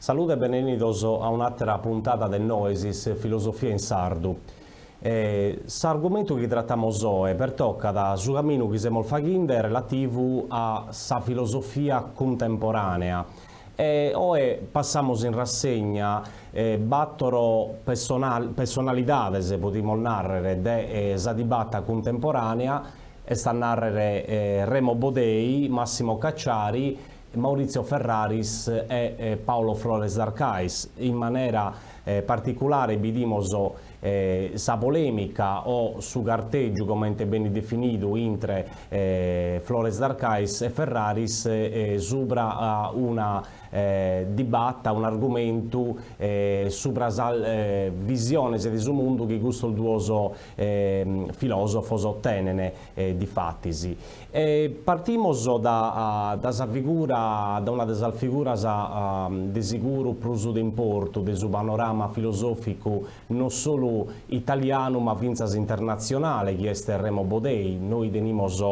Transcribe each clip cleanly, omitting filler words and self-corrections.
Salude e benennidos a un'àtera puntada de Noesis, Filosofia in Sardu. S'argumentu chi tratamos oe pertocat su caminu chi semus faghende relativu a sa filosofia cuntemporànea e oe passamos in rassegna bàtoro pessonalidades, podimus nàrrere, de sa dibata cuntemporànea, est a nàrrere Remo Bodei, Massimo Cacciari, Maurizio Ferraris e Paolo Flores d'Arcais. In manera particulare bidimos sa polèmica o su cartègiu, comente benit definidu, intre Flores d'Arcais e Ferraris subra una dibata, un'argumentu subra sas visiones de su mundu chi custos duos filòsofos tenent difatis. Partimos da da sa figura, da una de sas figuras de siguru prus de importu de su panorama filosòficu non solu italianu ma fintzas internatzionale chi est Remo Bodei. Noi tenimos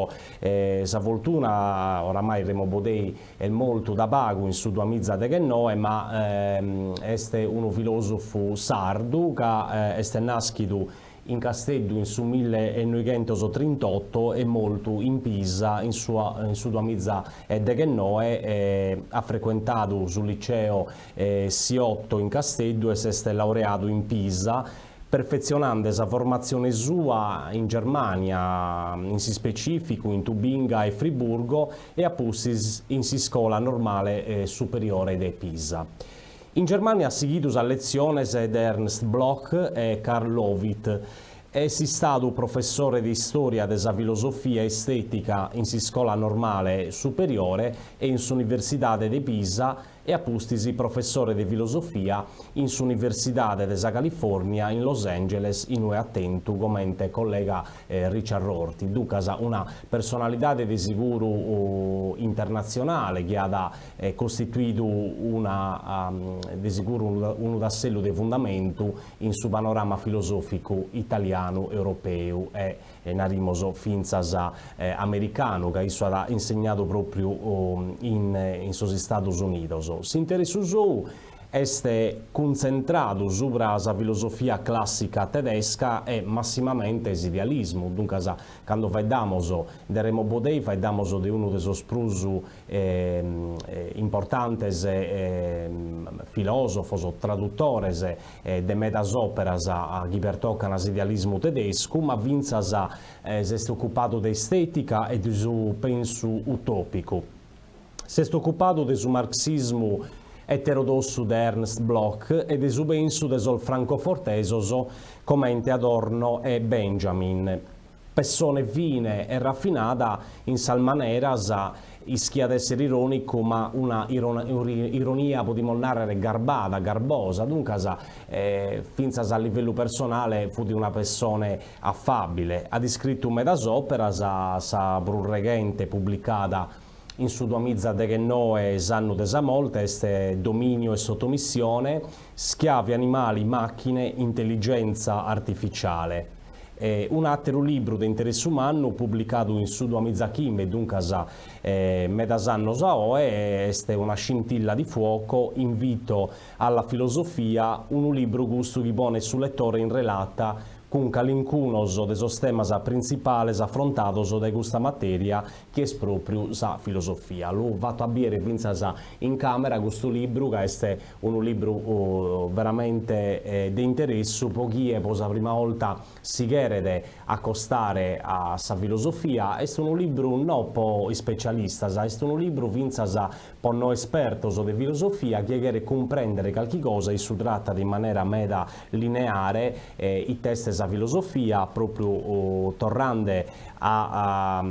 sa fortuna, oramai Remo Bodei est mortu da pagu in su duamizadeghennoe ma est unu filòsofu sardu ca est nàschidu in Casteddu in su millenoighentosтрintotto e mortu in Pisa in su in su duamizadeghennoe, at frecuentadu su liceo Siotto in Casteddu e s'est laureadu in Pisa, perfetzionande sa formatzione sua in Germània, in s'ispecìficu in Tubinga e Friburgo e a pustis in s'Iscola Normale Superiore de Pisa. In Germània at sighidu sas letziones de Ernst Bloch e Karl Löwith. Est istadu professore de istòria de sa filosofia estètica in s'Iscola Normale Superiore e in s'Universidade de Pisa e a pustis professore de filosofia in s'Universidade de sa Califòrnia in Los Angeles in ue at tentu comente collega Richard Rorty. Duncas una personalidade de siguru internatzionale chi at costituidu una de siguru unu tassellu de fundamentu in su panorama filosòficu italianu, europeu e narimos fintzas americanu, ca issu at insegnadu pròpriu in sos Istados Unidos. S'interessu sou Est cuntzentradu subra sa filosofia clàssica tedesca e massimamente s'idealismu, duncas cando faeddamos de Remo Bodei faeddamos de unu de sos prus importantes filòsofos, tradutores de medas òperas chi pertocan s'idealismu tedescu, ma fintzas s'est ocupadu de estètica e de su pensu utòpicu. S'est ocupadu de su marxismu eterodossu de Ernst Bloch e de su pensu de sos francofortesos comente Adorno e Benjamin. Pessone fine e rafinada in sas maneras, ischiat èssere irònicu ma una ironia podimus nàrrere garbada, garbosa, duncas fintzas a livellu personale fut una pessone afàbile. At iscritu medas òperas, sa prus reghente publicada In su duamizadeghennoe, s'annu de sa morte, est Dominio e sottomissione, Schiavi, animali, macchine, intelligenza artificiale. Un'àteru libru de interessu mannu, publicadu in su duamizachimbe, duncas medas annos a oe, est Una scintilla di fuoco, invito alla filosofia, unu libru custu chi ponet su letore in relata cun calincunos de sos temas printzipales afrontados dae custa matèria chi est pròpriu sa filosofia. Lu fato a bìere fintzas in càmera custu libru ca est unu libru veramente de interessu po chie po sa prima 'olta si cheret acostare a sa filosofia. Est unu libru no po ispecialistas, est unu libru fintzas po no espertos de filosofia, chie cheret cumprèndere calchi cosa, issu tratat in manera meda lineare ite est sa filosofia, pròpriu torrende a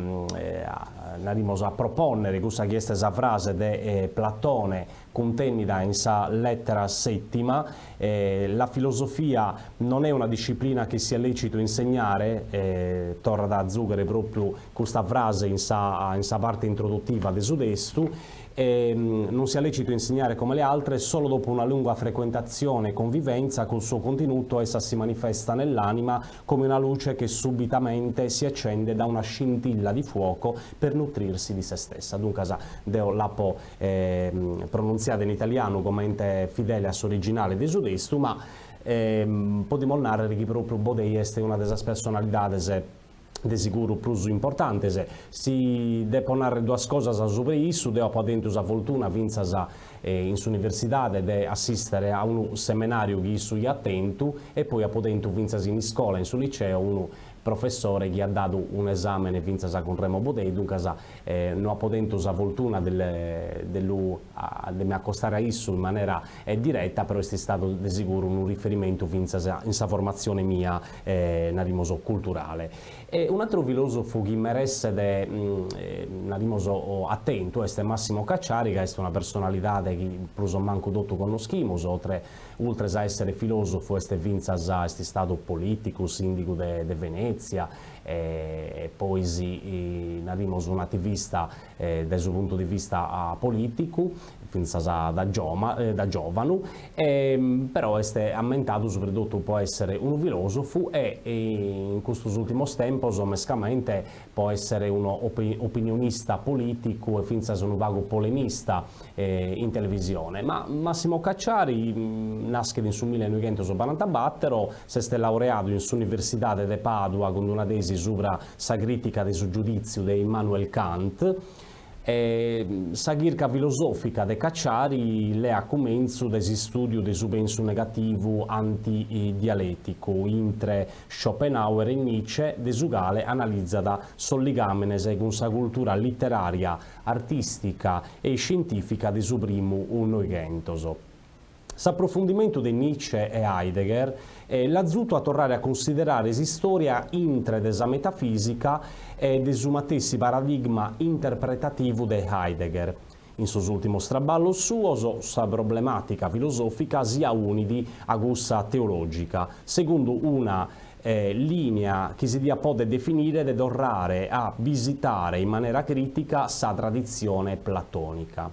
narimus a propònnere cussa chi est sa frase de Platone cuntènnida in sa lètera sètima, La filosofia non è una disciplina che sia lecito insegnare, torrat a zùghere pròpriu custa frase in sa in sa parte introdutiva de su testu, non sia lecito insegnare come le altre, solo dopo una lunga frequentazione e convivenza col suo contenuto essa si manifesta nell'anima come una luce che subitamente si accende da una scintilla di fuoco per nutrirsi di se stessa. Duncas deo l'apo pronuntziadu. pronuntziada in italianu comente fidele a s'originale de su testu, ma podimus nàrrere chi pròpriu Bodei est una de sas personalidades de siguru prus importantes. Si depo nàrrere duas cosas subra issu, deo apo tentu sa fortuna fintzas in s'universidade de assìstere a unu semenàriu chi issu iat tentu e poi apo tentu fintzas in iscola, in su liceo, unu professore chi at dadu un'esàmene fintzas cun Remo Bodei, duncas no apo tentu sa fortuna de de lu de mi acostare a issu in manera direta, però est istadu de siguru unu riferimentu fintzas in sa formatzione mia, narimus, culturale. E un'àteru filòsofu chi meresset, narimus, atentu est Massimo Cacciari, ca est una personalidade chi prus o mancu totu connoschimus, oltre Ultres a èssere filòsofu est fintzas est istadu polìticu, sìndigu de de Venètzia e pois narimus un'ativista dae su puntu de vista polìticu fintzas da da giòvanu e però est ammentadu subra totu pro èssere unu filòsofu e in custos ùrtimos tempos mescamente pro èssere unu opinionista polìticu e fintzas unu pagu polemista in televisione. Ma Massimo Cacciari naschet in su millenoighentos-barantabattero, s'est laureadu in s'Universidade de Pàdua cun una tesi subra sa crìtica de su giudìtziu de Immanuel Kant. Sa chirca filosòfica de Cacciari leat cumentzu dae s'istùdiu de su pensu negativu antidialèticu intre Schopenhauer e Nietzsche, de su cale analizat sos ligàmenes cun sa cultura literària, artìstica e iscientìfica de su primu Noighentos. S'aprofundimentu de Nietzsche e Heidegger l'at zutu a torrare a cunsiderare s'istòria intre de sa metafìsica e de su matessi paradigma interpretativu de Heidegger. In sos ùrtimos traballos suos sa problemàtica filosòfica si aunit a cussa teològica, segundu una lìnia chi si diat poder definire de torrare a bisitare in manera crìtica sa traditzione platònica.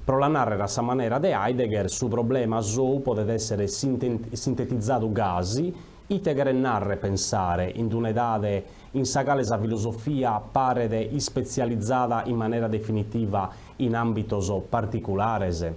Pro la nàrrere a sa manera de Heidegger, su problema sou podet èssere sintetizadu gasi, ite cheret nàrrere pensare in un'edade in sa cale sa filosofia paret ispetzializada in manera definitiva in àmbitos particulares?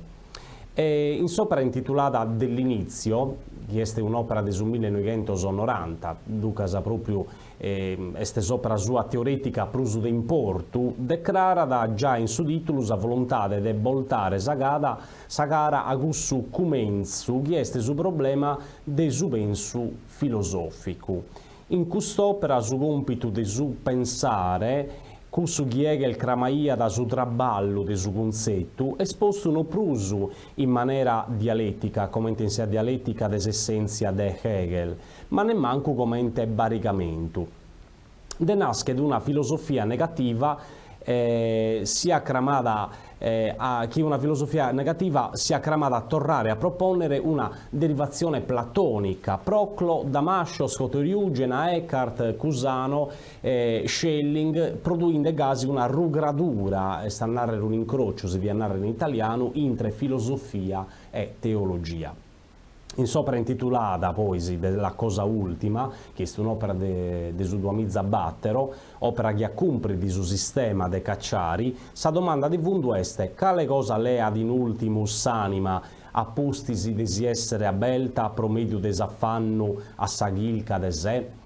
E in s'òpera intitulada Dell'inizio, chi est un'òpera de su millenoighentos-noranta, duncas pròpriu est s'òpera sua teorètica prus de importu, decrarat giai in su tìtulu sa volontade de boltare sa cara sa cara a cussu cumentzu chi est su problema de su pensu filosòficu. In cust'òpera su còmpitu de su pensare, cussu chi Hegel cramaiat su traballu de su cuntzetu, est postu no prus in manera dialètica, comente in sa dialètica de s'essèntzia de Hegel, ma nemmancu comente barigamentu. Nde naschet una filosofia negativa siat cramada a chi una filosofia negativa siat cramada a torrare a propònnere una derivatzione platònica, Proclo, Damascio, Scoto Eriugena, Eckhart, Cusano, Schelling, produinde gasi una rugradura, est a nàrrere un'incrociu, si diat nàrrere in italianu, intre filosofia e teologia. In s'òpera intitulada, pois, Della cosa ultima, chi est un'òpera de de su duamiza-bàtero, òpera chi acumprit su sistema de Cacciari, sa domanda de fundu est, cale cosa leat in ùltimu s'ànima a pustis de si èssere abelta pro mèdiu de s'afannu a sa chilca de sé?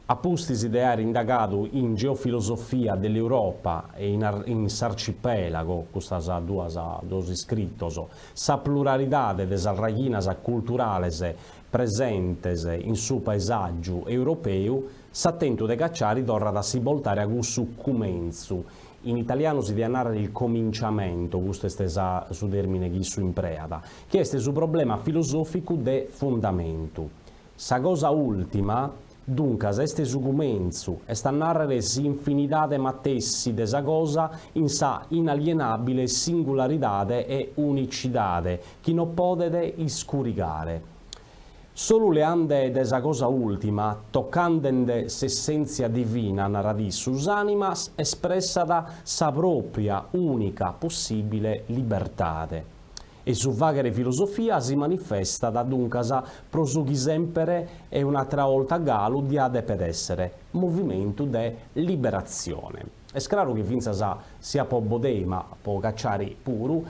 A pustis de àere indagadu in Geofilosofia dell'Europa e in in s'Arcipelago, custas duas duos iscritos, sa pluralidade de sas raighinas culturales presentes in su paesàgiu europeu, s'atentu de Cacciari torrat a si boltare a cussu cumentzu, in italianu si diat nàrrere il cominciamento, custu est sa su tèrmine chi issu impreat, chi est su problema filosòficu de fundamentu. Sa cosa ùltima, duncas, est su cumentzu, est a nàrrere s'infinidade matessi de sa cosa in sa inalienàbile singularidade e unicidade chi no podet iscurigare. Solu leande de sa cosa ùltima, tocande-nde s'essèntzia divina, narat issu, s'ànima espressat sa pròpria, ùnica, possìbile libertade. E su fàghere filosofia si manifestat, duncas, pro su chi semper e un'àtera 'olta galu diat depet èssere, movimentu de liberatzione. Est craru chi fintzas siat po Bodei ma po Cacciari puru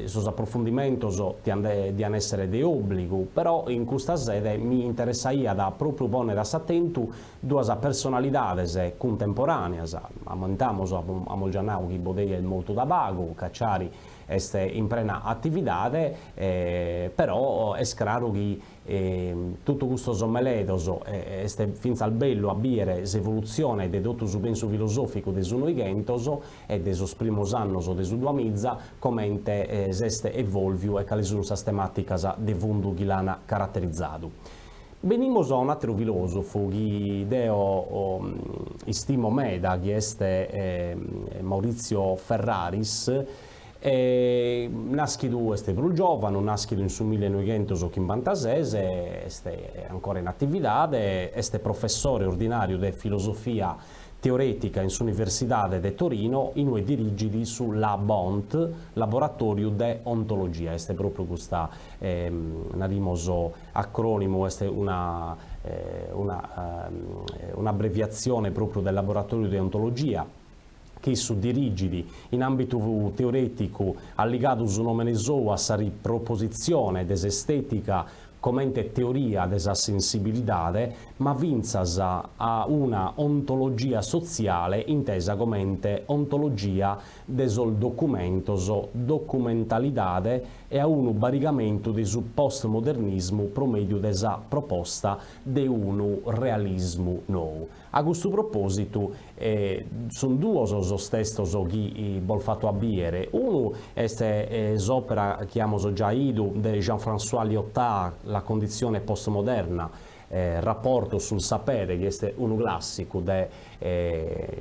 sos aprofundimentos diant diant èssere de òbligu, però in custa sede mi interessaiat pròpriu pònnere a s'atentu duas personalidades cuntemporàneas, ammentamus, amus già nau chi Bodei est mortu da pagu, Cacciari est in prena atividade, però est craru chi totu custos meledos est fintzas bellu a bìere s'evolutzione de totu su pensu filosòficu de su Noighentos e de sos primos annos de su Duamiza comente s'est evòlviu e cales sunt sas temàticas de fundu chi l'an caraterizadu. Benimus a un'àteru filòsofu chi deo istimo meda chi est Maurizio Ferraris, E naschidu est prus giovanu, naschidu in su millenoighentoschimbantases, est ancora in atividade, est professore ordinariu de filosofia teoretica in s'Universidade de Torino, in ue dirigit su LabOnt, Laboratoriu de Ontologia, est propriu custa, narimus, acronimu, est una una un'abbreviatzione propriu de Laboratoriu de Ontologia. chi issu dirigit in àmbitu teorèticu, at ligadu su nòmene sou a sa ripropositzione de s'estètica comente teoria de sa sensibilidade, ma fintzas a una ontologia sotziale intesa comente ontologia de sos documentos, documentalidade e a unu barigamentu de su postmodernismu pro mèdiu de sa proposta de unu realismu nou. A custu propòsitu, sunt duos sos testos chi bos fato a bìere. Unu est s'òpera chi amus giai 'idu de Jean-François Lyotard, La condizione postmoderna, Rapporto sul sapere, chi est unu clàssicu de,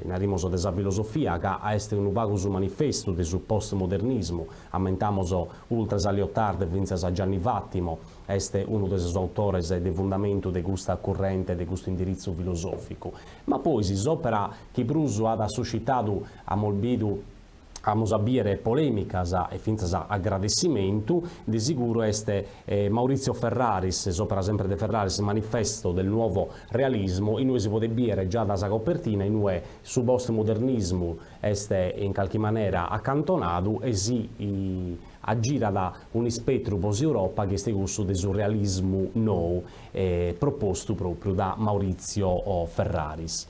narimus, de sa filosofia, ca est unu pagu su manifestu de su postmodernismu. Ammentamus, ultres a Lyotard, fintzas a Gianni Vattimo, Est unu de sos autores de fundamentu de custa currente, de custu indiritzu filosòficu. Ma pois s'òpera chi prus at suscitadu, amus bidu, amus a bìere polèmicas e fintzas agradessimentu, de siguru est Maurizio Ferraris, s'òpera sempre de Ferraris, Manifesto del nuovo realismo, in ue si podet bìere già da sa copertina, in ue su postmodernismu est in calchi manera acantonadu e si agirat un'ispetru po s'Europa chi est cussu de su realismu nou propostu pròpriu da Maurizio Ferraris.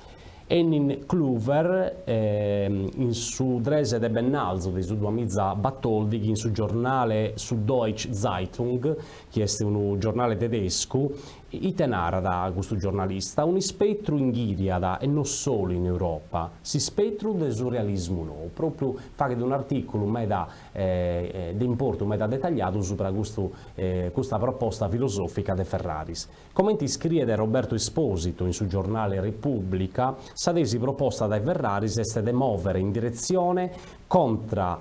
Henning Kluver in su tres de bennalzu de su duamizabatòldighi in su giornale Süddeutsche Zeitung, chi est unu giornale tedescu, Ite narat custu giornalista? Un'ispetru inghìriat, e no solu in Europa, s'ispetru de su realismu nou. Pròpriu faghet un'artìculu meda de importu, meda detagliadu subra custu custa proposta filosòfica de Ferraris. Comente iscriet Roberto Esposito in su giornale Repubblica, sa tesi proposta dae Ferraris est de mòvere in diretzione contra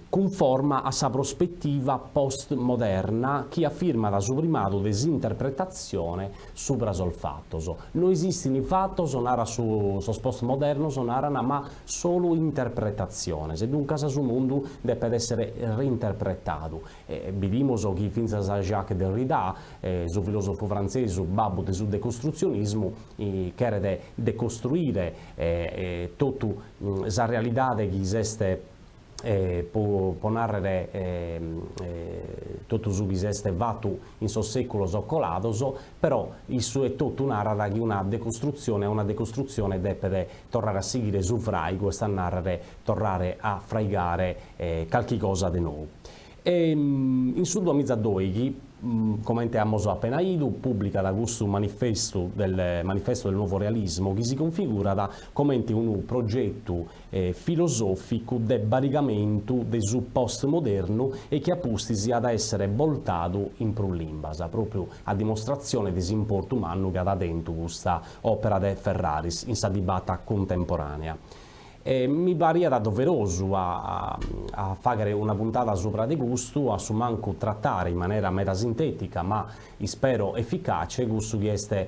cunforma a sa prospetiva post-moderna chi afirmat su primadu de s'interpretatzione subra sos fatos. No esistin fatos, narat su, sos post-modernos naran, ma solu interpretatziones, e duncas su mundu depet èssere reinterpretadu. E bidimus chi fintzas Jacques Derrida, su filòsofu frantzesu, babbu de su decostrutzionismu, cheret decostruire totu sa realidade chi s'est po po nàrrere totu su chi s'est fatu in sos sèculos colados, però issu etotu narat chi una decostrutzione a una decostrutzione depet torrare a sighire su fràigu, est a nàrrere torrare a fraigare calchi cosa de nou. E in su duamizadoighi, comente amus apena 'idu, pùblicat custu manifestu del Manifesto del Nuovo Realismo chi si configurat comente unu progetu filosòficu de barigamentu de su postmodernu e chi a pustis at a èssere boltadu in prus limbas, pròpriu a dimostratzione de s'importu mannu chi at tentu custa òpera de Ferraris in sa dibata cuntemporànea. E mi pariat doverosu a a fàghere una puntada subra de custu, a su mancu tratare in manera meda sintètica, ma ispero eficace, cussu chi est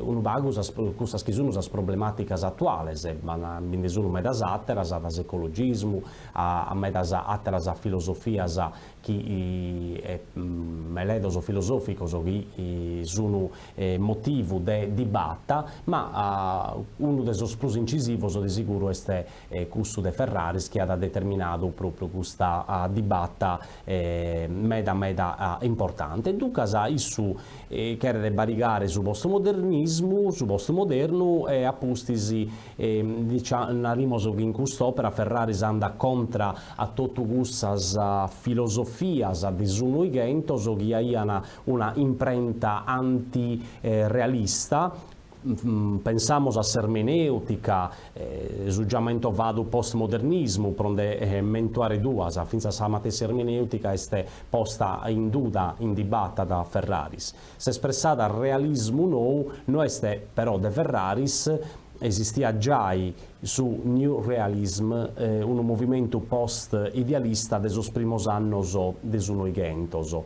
unu pagu sas cussas chi sun sas problemàticas atuales, ma bi nde sun medas àteras, dae s'ecologismu a medas àteras filosofias chi meledos filosòficos chi sun motivu de dibata, ma unu de sos prus incisivos de siguru est cussu de Ferraris chi at determinadu pròpriu custa dibata meda meda importante. Duncas issu cheret barigare su postmodernismu, su postmodernu e a pustis Narimus chi in cust'òpera Ferraris andat contra a totu cussas filosofias de su Noighentos chi aian una imprenta antirealista, pensamus a s'ermenèutica, su già mentovadu postmodernismu, pro nde mentuare duas, fintzas sa matessi ermenèutica est posta in duda, in dibata da Ferraris. S'espressada realismu nou no est però de Ferraris, esistiat giai su New Realism, unu movimentu post-idealista de sos primos annos de su Noighentos,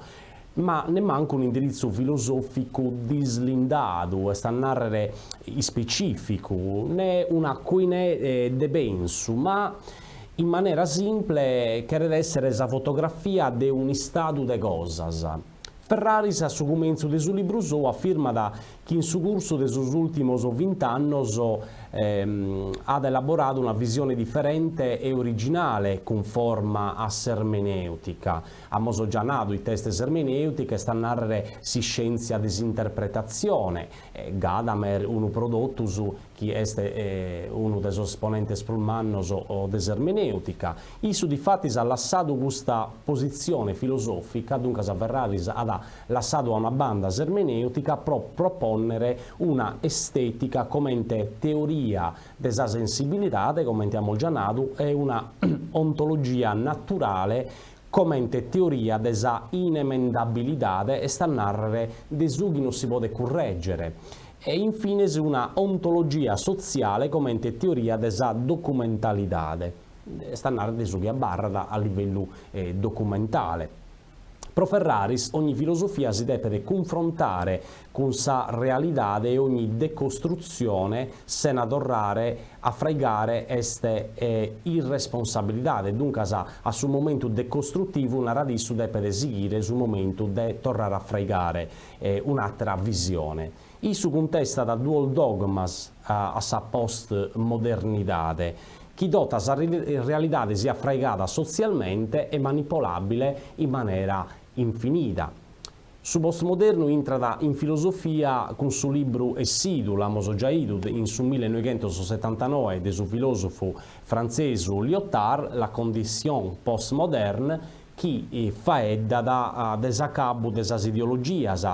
ma nemmancu un'indiritzu filosòficu dislindadu, est a nàrrere ispecìficu, ne una koinè de pensu, ma in manera simple cheret èssere sa fotografia de un'istadu de cosas. Ferraris a su cumentzu de su libru sou afirmat chi in su cursu de sos ùltimos vint'annos at elaboradu una visione diferente e originale cunforma a s'ermenèutica. Amus già nadu ite est s'ermenèutica, est a nàrrere s'iscièntzia de s'interpretatzione. Gadamer, unu pro totus, chi est unu de sos esponentes prus mannos de s'ermenèutica. Issu difatis at lassadu custa positzione filosòfica, duncas Ferraris at lassadu a una banda s'ermenèutica pro propònnere una estètica comente teoria de sa sensibilidade, comente amus già nadu, e una ontologia naturale comente teoria de sa inemendabilidade, est a nàrrere de su chi non si podet currègere, e in fines una ontologia sotziale comente teoria de sa documentalidade, est a nàrrere de su chi abarrat a livellu documentale. Pro Ferraris ogni filosofia si depet cunfrontare cun sa realidade e ogni decostrutzione sena torrare a fraigare est irresponsabilidade, duncas a su momentu decostrutivu, narat issu, depet sighire su momentu de torrare a fraigare un'àtera visione. Issu cuntestat duos dogmas a sa post-modernidade, chi tota sa realidade siat fraigada sotzialmente e manipolàbile in manera infinida. Su postmodernu intrat in filosofia cun su libru essidu, l'amus già idu, in su millenoighentosetantanoe de su filòsofu frantzesu Lyotard, La condition postmoderne, chi faeddat de s'acabu de sas ideologias,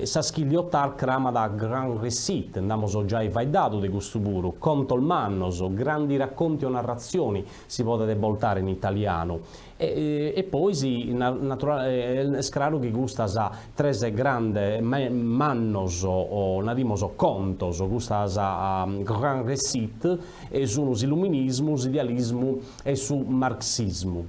sas chi Lyotard cramat grands récits, nd'amus giai faeddadu de custu puru, contos mannos, grandi racconti o narrazioni si podet boltare in italianu. E poi si est craru chi custas tres grande mannos o narimus contos, custas grands récits, sun s'illuminismu, s'idealismu e su marxismu.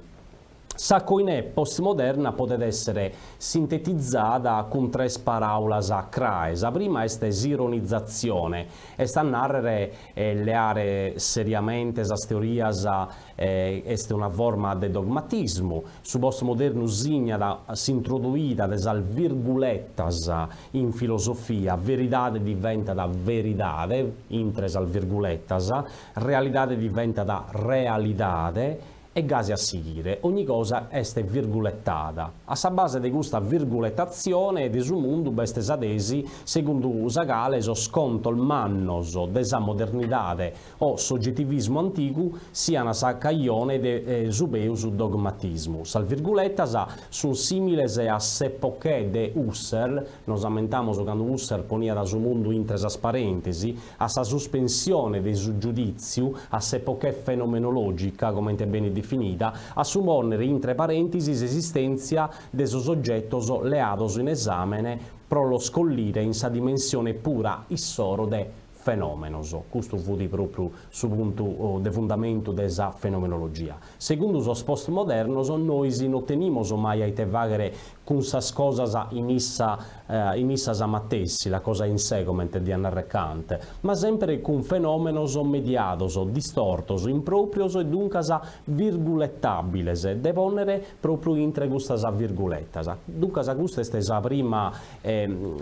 Sa koinè postmoderna podet èssere sintetizada cun tres paràulas crae. Sa prima est s'ironizatzione, est a nàrrere leare seriamente sas teorias est una forma de dogmatismu. Su postmodernu signat s'introduida de sas virguletas in filosofia, veridade diventat veridade, intre sas virguletas, realidade diventat realidade, E gasi a sighire, ogni cosa est virguletada. A sa base de custa virguletatzione de su mundu b'est sa tesi segundu sa cale sos contos mannos de sa modernidade o s'ogetivismu antigu sian sa cajone de su peus dogmatismu. Sas virguletas sunt sìmiles a s'epochè de Husserl, nos ammentamus cando Husserl poniat su mundu intre sas parèntesi, a sa suspensione de su giudìtziu, a s'epochè fenomenològica, comente benit definida, a su pònnere intre parèntesi s'esistèntzia de sos ogetos leados in esàmene pro los collire in sa dimensione pura issoro de. fenòmenos. Custu fut pròpriu su puntu de fundamentu de sa fenomenologia. Segundu sos postmodernos nois no tenimos mai a ite fàghere cun sas cosas in issa in issas matessi, la cosa in sé comente diat narrer Kant, ma semper cun fenòmenos mediados, distortos, impròprios e duncas virguletàbiles, de pònnere pròpriu intre custas virguletas. Duncas custa est sa prima,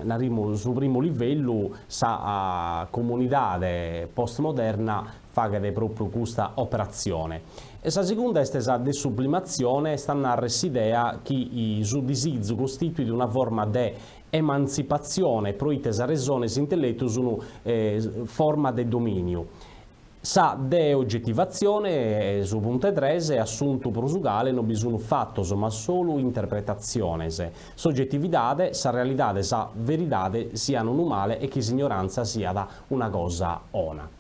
narimus, su primu livellu, sa comunidade postmoderna faghet pròpriu custa operatzione. E sa segunda est sa desublimatzione, est a nàrrere s'idea chi su disizu costituit una forma de emantzipatzione proite sa resone e s'intelletu sun forma de domìniu. Sa deogetivatzione, su puntu 'e tres, assuntu pro su cale no bi sun fatos ma solu interpretatziones. S'ogetividade, sa realidade, sa veridade sian unu male e chi s'ignorantza siat una cosa 'ona.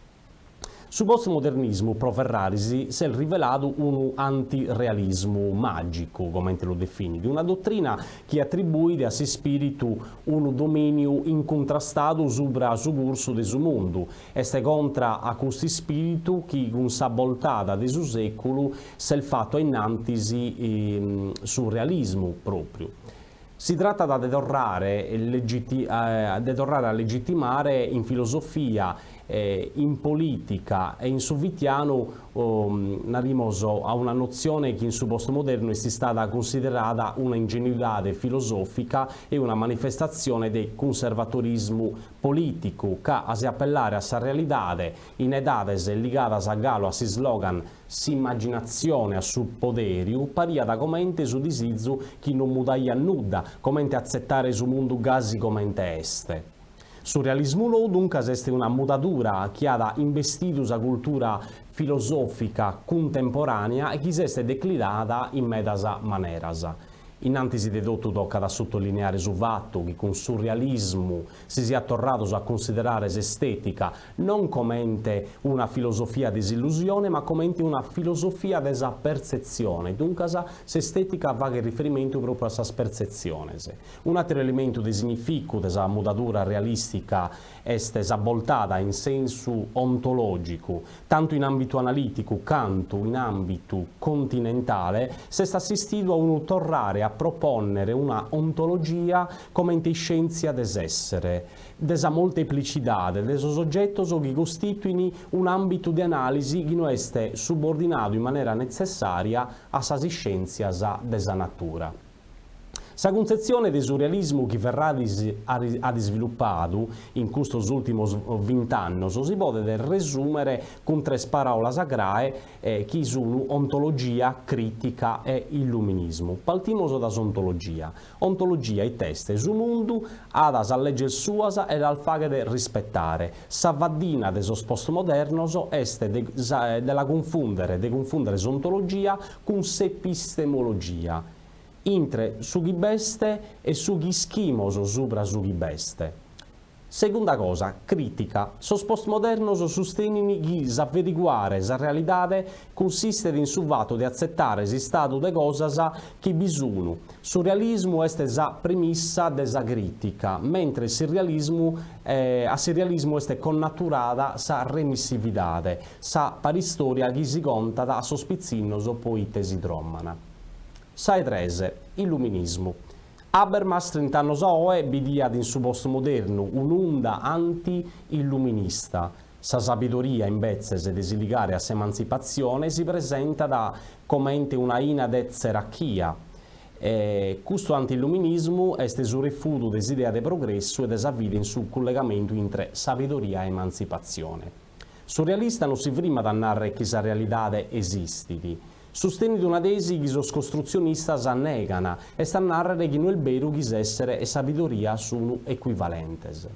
Su postmodernismu pro Ferraris s'est riveladu unu antirealismu màgicu, comente lu definit, una dotrina chi atribuit a s'ispìritu unu domìniu incuntrastadu subra su cursu de su mundu. Est contra a custu ispìritu chi cun sa boltada de su sèculu s'est fatu a innantis su realismu pròpriu. Si tratat de torrare de torrare a legitimare in filosofia, in polìtica e in su fitianu, narimos, a una notzione chi in su postmodernu est istada cunsiderada una ingenuidade filosòfica e una manifestatzione de cunservatorismu polìticu, ca a si apellare a sa realidade in edades ligadas galu a s'islogan S'immaginatzione a su poderiu pariat comente su disizu chi non mudaiat nudda, comente atzetare su mundu gasi comente est. Su realismu nou duncas est una mudadura chi at imbestidu sa cultura filosòfica cuntemporànea e chi s'est declinada in medas maneras. In antis de totu tocat a sutolineare su fatu chi cun su realismu si siat torrados a cunsiderare s'estètica non comente una filosofia de s'illusione ma comente una filosofia de sa pertzetzione, duncas s'estètica faghet riferimentu pròpriu a sas pertzetziones. Un'àteru elementu de significu de sa mudadura realìstica est sa boltada in sensu ontològicu, Tantu in àmbitu analìticu cantu in àmbitu continentale s'est assistidu a unu torrare a propònnere una ontologia comente iscièntzia de s'èssere, de sa molteplicidade de sos ogetos chi costituin un'àmbitu de anàlisi chi no est subordinadu in manera netzessària a sas iscièntzias de sa natura. Sa cuntzetzione de su realismu chi Ferraris at isvilupadu in custos ùltimos vint'annos si podet resùmere cun tres paràulas crae chi sun ontologia, crìtica e illuminismu. Partimos da s'ontologia. Ontologia it'est? Su mundu at sas leges suas e las faghet rispetare. Sa faddina de sos postmodernos est de la cunfùndere, de cunfùndere s'ontologia cun s'epistemologia, intre su chi b'est e su chi ischimos subra su chi b'est. Segunda cosa, crìtica. Sos postmodernos sustenin chi s'averiguare sa realidade cunsistet in su fatu de atzetare s'istadu de cosas chi bi sun. Su realismu est sa premissa de sa crìtica, mentres s'irrealismu a s'irrealismu est connaturada sa remissividade, Sa paristòria chi si contat a sos pitzinnos poite si dromman. Sa 'e tres, illuminismu. Habermas trint'annos a oe bidiat in su postmodernu un'unda anti-illuminista. Sa sabidoria, imbetzes de si ligare a s'emantzipatzione, si presentat comente un'aina de tzerachia. E custu anti-illuminismu est su refudu de s'idea de progressu e de sa fide in su cullegamentu intre sabidoria e emantzipatzione. Su realista non si frimmat a nàrrere chi sa realidade esistit. Sustenit una tesi chi sos costrutzionistas negan, est a nàrrere chi no est beru chi s'èssere e sabidoria sun ecuivalentes.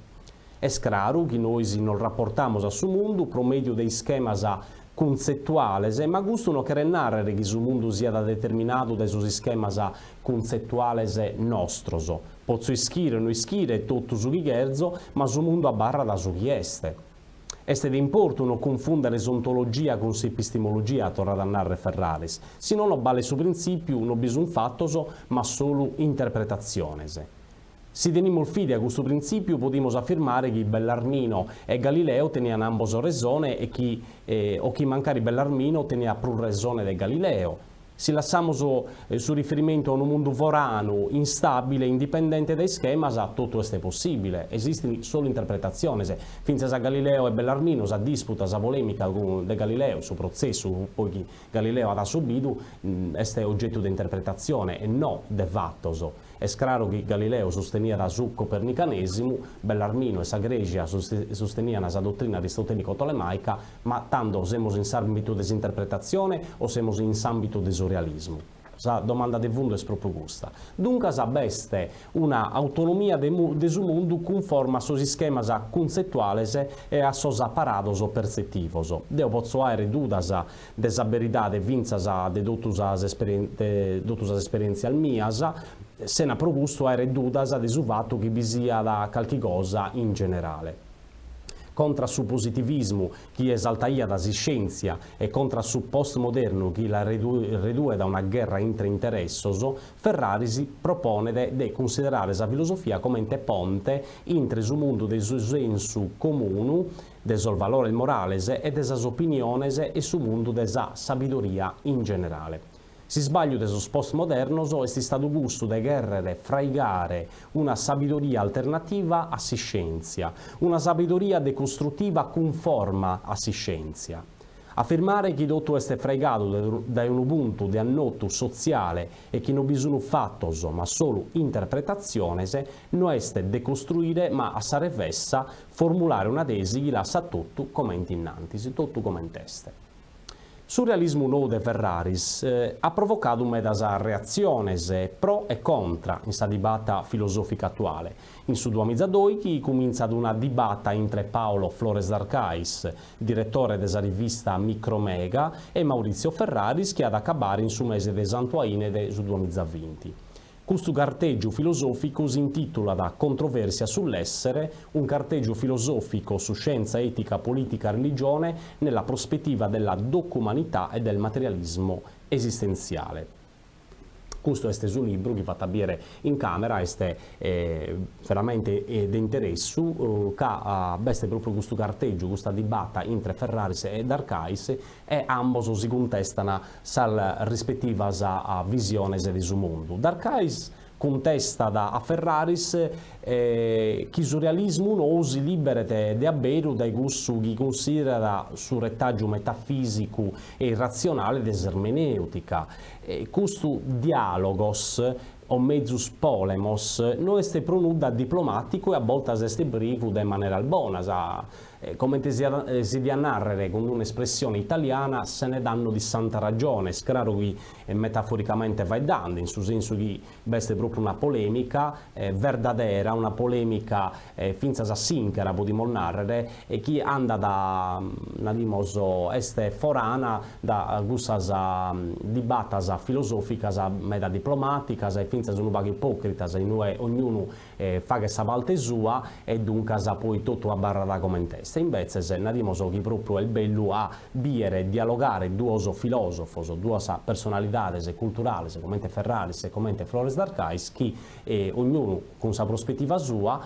Est craru chi nois nos raportamus a su mundu pro mèdiu de ischemas cuntzetuales, ma custu no cheret nàrrere chi su mundu siat determinadu dae sos ischemas cuntzetuales nostros. Potzo ischire o no ischire totu su chi cherzo, ma su mundu abarrat su chi est. Est de importu no cunfùndere s'ontologia cun s'epistemologia, torrat a nàrrere Ferraris, si nono balet su printzìpiu no bi sunt fatos ma solu interpretatziones. Si tenimus fide a custu printzìpiu podimus afirmare chi Bellarmino e Galileo teniant ambos resone e chi o chi mancari Bellarmino teniat prus resone de Galileo. Si lassamus su riferimentu a unu mundu foranu, instabile, indipendente dae ischemas, totu est possìbile. Esistint solu interpretatziones. Fintzas a Galileo e Bellarmino sa disputa, sa polèmica de Galileo, su protzessu poi chi Galileo at subidu, est ogetu de interpretatzione e no de fatos. Est craru chi Galileo susteniat su copernicanèsimu, Bellarmino e sa Crèsia susteniant sa dotrina aristotèlico-tolemàica, ma tando semus in s'àmbitu de s'interpretatzione o semus in s'àmbitu de su realismu? Sa domanda de fundu est pròpiu custa. Duncas b'est una autonomia de su mundu cunforma a sos ischemas cuntzetuales e a sos aparados pertzetivos. Deo potzo àere dudas de sa beridade fintzas de totu sas de totu sas esperièntzias mias, sena pro custu àere dudas de su fatu chi bi siat calchi cosa in generale. Contra su positivismu chi esaltaiat s'iscièntzia e contra su postmodernu chi la reduet a una gherra intre interessos, Ferraris proponet de cunsiderare sa filosofia comente ponte intre su mundu de su sensu comunu, de sos valores morales e de sas opiniones e su mundu de sa sabidoria in generale. S'isbagliu de sos postmodernos est istadu cussu de chèrrere fraigare una sabidoria alternativa a s'iscièntzia, una sabidoria decostrutiva cunforma a s'iscièntzia. Afirmare chi totu est fraigadu dae unu puntu de annotu sotziale e chi no bi sunt fatos ma solu interpretatziones no est decostruire ma a sa revessa formulare una tesi chi lassat totu comente innantis, totu comente est. Su realismu nou de Ferraris at provocadu medas reatziones pro e contra in sa dibata filosòfica atuale. In su duamizadoighi cumintzat una dibata intre Paolo Flores d'Arcais, diretore de sa rivista Micromega, e Maurizio Ferraris chi at a acabare in su mese de Santuaine de su duamizavinti. Custu cartègiu filosòficu s'intìtulat Controversia sull'essere, un carteggio filosofico su scienza, etica, politica, religione nella prospettiva della documanità e del materialismo esistenziale. Custu est su libru chi fato a bìere in camera, est veramente de interessu ca b'est pròpriu custu cartègiu, custa dibata intre Ferraris e D'Arcais e ambos si cuntestan sas rispetivas visiones de su mundu. D'Arcais cuntestat a Ferraris chi su realismu nou si liberet de a beru dae cussu chi cunsiderat su retàgiu metafìsicu e irratzionale de s'ermenèutica. Custu diàlogos, o mezus polemos, no est pro nudda diplomàticu e a boltas est brivu de maneras bonas, Comente si diat nàrrere cun un'espressione italiana, se ne danno di santa ragione, est craru chi metaforicamente faeddende, in su sensu chi b'est pròpriu una polèmica verdadera, una polèmica fintzas sìnchera, podimus nàrrere, chi andat, narimus, est forana da cussas dibatas filosòficas meda diplomàticas e fintzas unu pagu ipòcritas, in ue ognunu faghet sa parte sua e duncas poi totu abarrat comente est. Imbetzes narimus chi propriu est bellu a bìere dialogare duos filòsofos, duas personalidades culturales comente Ferraris e comente Flores d'Arcais chi ognunu cun sa prospetiva sua,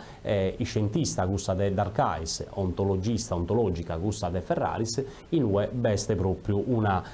iscientista cussa de D'Arcais, ontologista, ontològica cussa de Ferraris, in ue b'est propriu una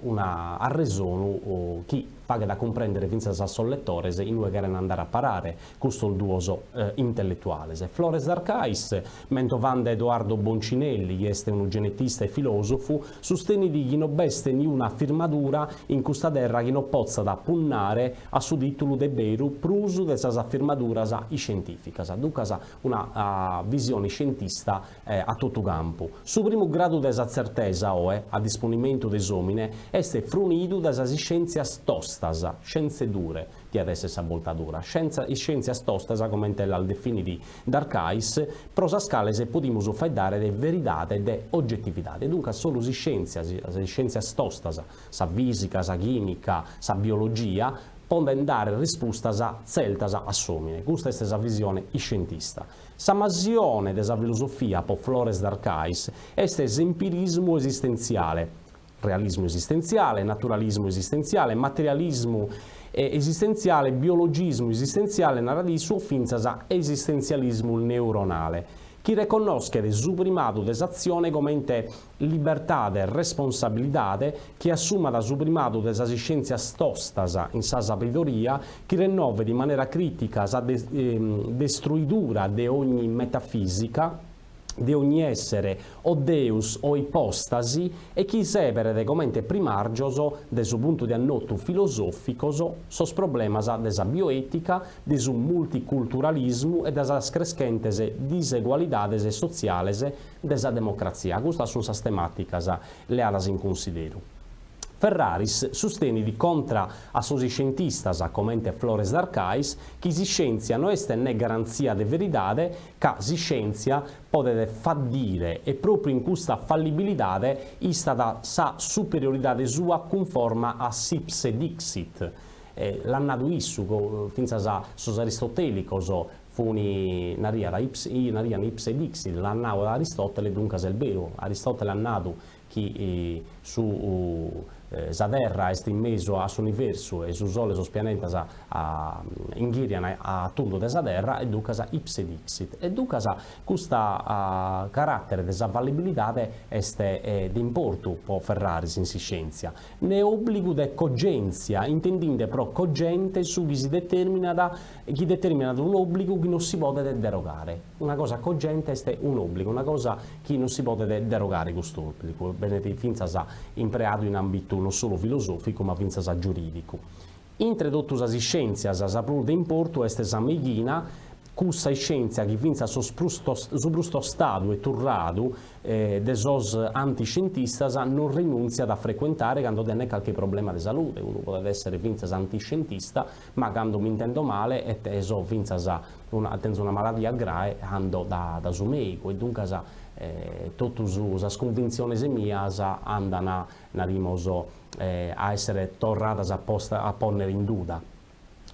una arresonu chi Faghet a cumprèndere fintzas a sos letores in ue cheren andare a parare custos duos intelletuales. Flores d'Arcais, mentovande Edoardo Boncinelli, chi est unu genetista e filòsofu, sustenit chi no b'est niuna afirmadura in custa terra chi no potzat punnare a su tìtulu de beru prus de sas afirmaduras iscientìficas. Duncas una visione iscientista a totu campu. Su primu gradu de sa tzertesa oe a disponimentu de s'òmine est frunidu dae sas iscièntzias tostas, scienze dure, diat èssere sa boltadura, iscièntzias tostas comente las definit D'Arcais, pro sas cales podimus faeddare de veridade e de ogetividade. Duncas solu s'iscièntzia, sas iscièntzias tostas, sa fìsica, sa chìmica, sa biologia, podent dare rispustas tzertas a s'òmine. Custa est sa visione iscientista. Sa masione de sa filosofia po Flores d'Arcais est s'empirismu esistentziale. Realismu esistentziale, naturalismu esistentziale, materialismu esistentziale, biologismu esistentziale, narat issu, o fintzas esistentzialismu neuronale, chi reconnoschet su primadu de s'atzione comente libertade e responsabilidade, chi assumat su primadu de sas iscièntzias tostas in sa sabidoria, chi rennovet in manera crìtica sa destruidura de ogni metafìsica, de ogni èssere o Deus o ipòstasi e chi sèberet comente primàrgios de su puntu de annotu filosòficos sos problemas de sa bioètica, de su multiculturalismu e de sas creschentes disegualidades sotziales de sa democratzia. Custas sunt sas temàticas leadas in cunsideru. Ferraris sustenit contra a sos iscientistas, comente Flores d'Arcais, chi s'iscièntzia no est ne garantzia de veridade, ca s'iscièntzia podet faddire e pròpriu in custa fallibilidade istat sa superioridade sua cunforma a s'ipse dixit. L'at nadu issu, fintzas sos aristotèlicos funi, nariat, narian ipse dixit, l'at nadu Aristòtele, duncas est beru, Aristòtele at nadu chi su sa Terra est in mesu a s'universu e su Sole e sos pianetas inghirian a tundu de sa Terra e duncas ipse dixit. E duncas custa caràtere de sa fallibilidade est de importu po Ferraris in s'iscièntzia. Ne òbligu de cogèntzia, intendinde pro cogente su chi si determinat chi determinat un'òbligu chi non si podet derogare. Una cosa cogente est un'òbligu, una cosa chi non si podet derogare custu òbligu, benit fintzas impreadu in àmbitu non solu filosòficu ma fintzas giurìdicu. Intre totu sas iscièntzias sa prus de importu est sa meighina, cussa iscièntzia chi fintzas sos prus su prus tostadu e turradu de sos antiscientistas non rinùntziat a frecuentare cando tenet calchi problema de salude, unu podet èssere fintzas antiscientista ma cando m'intendo male e so fintzas una tenzo una maladia grae ando da da su meigu e duncas totus sas cunvintziones mias andan, narimos, a essere torradas a posta a ponnere in duda.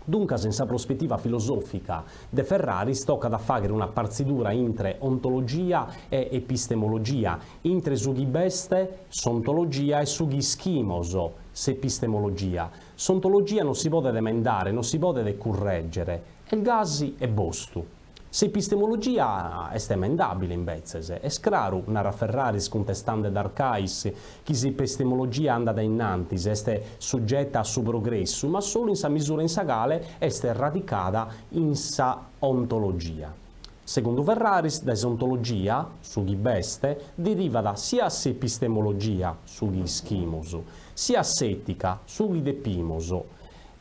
Duncas in sa prospetiva filosofica de Ferraris tocat a faghere una partzidura intre ontologia e epistemologia, intre su chi b'est, s'ontologia, e su chi ischimos, s'epistemologia. S'ontologia non si podet emendare, non si podet currègere, est gasi e bostu. S'epistemologia est emendàbile, imbetzes. Est craru, narat Ferraris cuntestande d'Arcais, chi s'epistemologia andat a innantis, est sugeta a su progressu, ma solu in sa misura in sa cale est radicada in sa ontologia. Segundu Ferraris, dae s'ontologia, su chi b'est, derivat sia s'epistemologia, su chi ischimus, sia s'ètica, su chi depimus.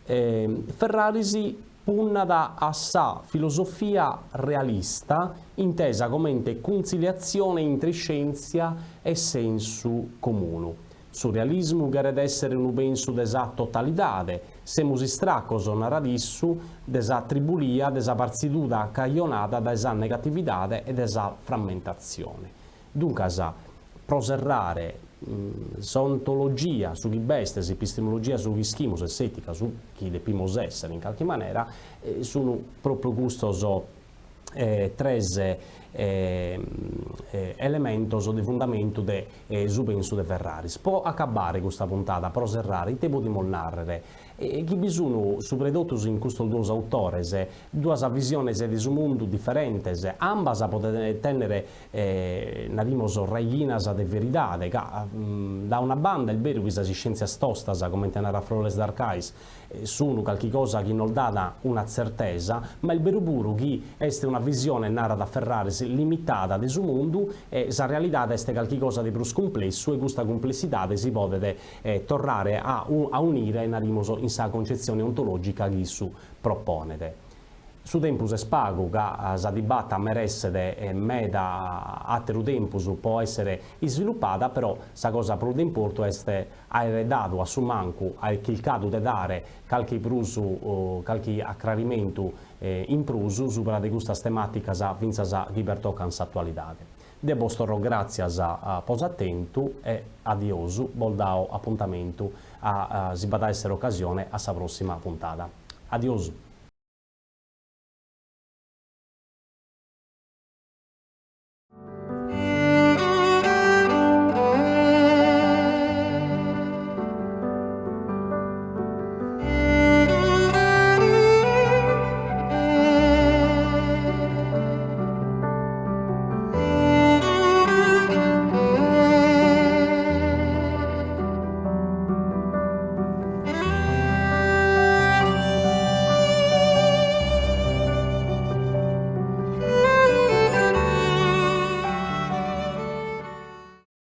Ferraris punnat a sa filosofia realista intesa comente cuntziliatzione intre iscièntzia e sensu comunu. Su realismu cheret èssere unu pensu de sa totalidade, semus istracos, narat issu, de sa tribulia, de sa partzidura cajonada dae sa negatividade e de sa frammentatzione. Duncas, pro serrare, s'ontologia, su chi b'est, s'epistemologia, su chi ischimus, e s'ètica, su chi depimus èssere in calchi manera, sun pròpriu custos tres elementos de fundamentu de su pensu de Ferraris. Pro acabare custa puntada, pro serrare, ite podimus nàrrere? Chi bi sun, subretotus in custos duos autores, duas visiones de su mundu diferentes, ambas podent tènnere, narimus, raighinas de veridade, ca da una banda est beru chi sas iscièntzias tostas, comente narat Flores d'Arcais, Sun calchi cosa chi nos dat una tzertesa, ma est beru puru chi est una visione, narat Ferraris, limitada de su mundu e sa realidade est calchi cosa de prus cumplessu e custa cumplessidade si podet torrare a aunire, narimus, in sa concetzione ontològica chi issu proponet. Su tempus est pagu ca sa dibata meresset meda àteru tempus po èssere isvilupada, però sa cosa prus de importu est àere dadu a su mancu, àere chircadu de dare calchi prus calchi acrarimentu in prus subra de custas temàticas fintzas chi pertocan s'atualidade. Deo bos torro gràtzias po s'atentu e adiosu, bos dao apuntamentu a si b'at a èssere ocasione a sa pròssima puntada. Adiosu.